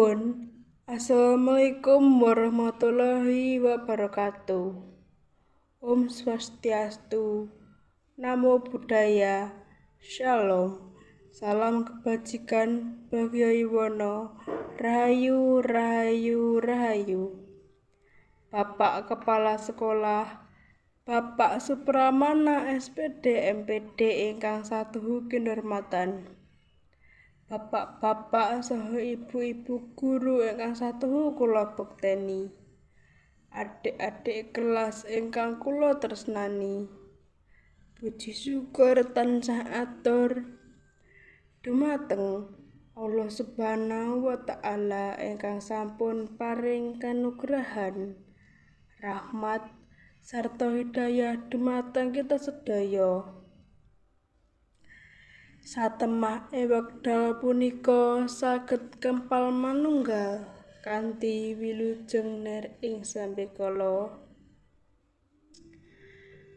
Nuwun. Assalamualaikum warahmatullahi wabarakatuh. Om Swastiastu, Namo Buddhaya, Shalom, salam kebajikan, Bagyo Yuwono, Rahayu, Rahayu, Rahayu. Bapak Kepala Sekolah, Bapak Supramana SPD MPD ingkang satuhu kinurmatan. Bapak-bapak saha ibu-ibu guru ingkang satuhu kula bekteni. Adik-adik kelas ingkang kula tresnani. Puji syukur tansah atur dumateng Allah Subhanahu wa taala ingkang sampun paring kanugrahan, rahmat sarta hidayah dumateng kita sedaya. Satemah ing wekdal punika saged kempal manunggal kanthi wilujeng nir ing sambikala.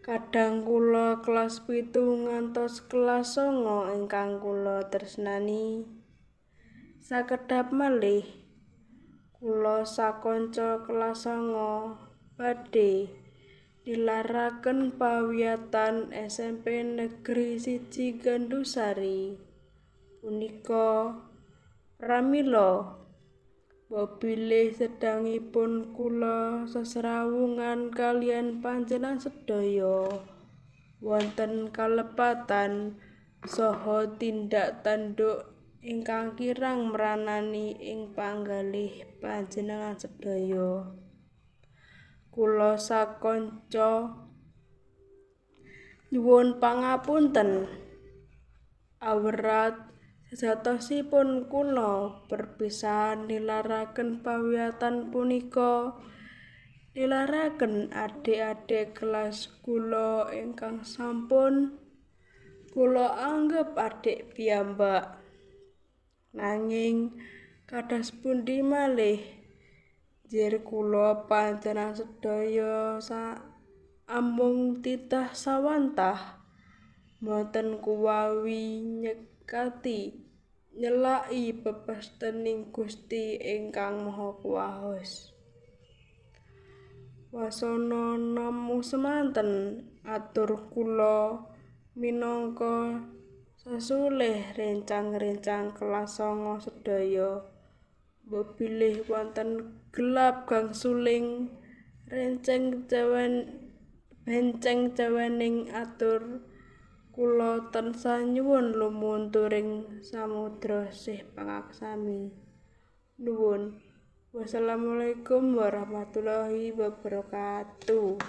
Kadang kula kelas 7 ngantos kelas 9 ingkang kula tresnani. Sakedhap malih kula sakanca kelas 9 badhe nilaraken pawiyatan SMP Negeri 1 Gandusari. Punika pramila bilih sedangipun kula sesrawungan kaliyan panjenengan sedaya wonten kalepatan saha tindak tanduk ingkang kirang mranani ing panggalih panjenengan sedaya. Kula sakanca nyuwun pangapunten awrat sejatosipun kula perpisahan nilaraken pawiyatan punika nilaraken adik-adik kelas kula ingkang sampun kula anggep adik piyambak. Nanging kados pundi malih njir kula panjenengan sedaya amung titah sawantah mboten kuwawi nyekati nyelaki pepestening Gusti ingkang Maha Kuwaos. Wasana namung semanten atur kula minangka sesulih rencang-rencang kelas 9 sedaya. Mbok bilih wonten gelap gangsuling renceng cewen benceng cewening atur kula tansah nyuwun lumunturing samudra sih pangaksami. Nuwun. Wassalamualaikum warahmatullahi wabarakatuh.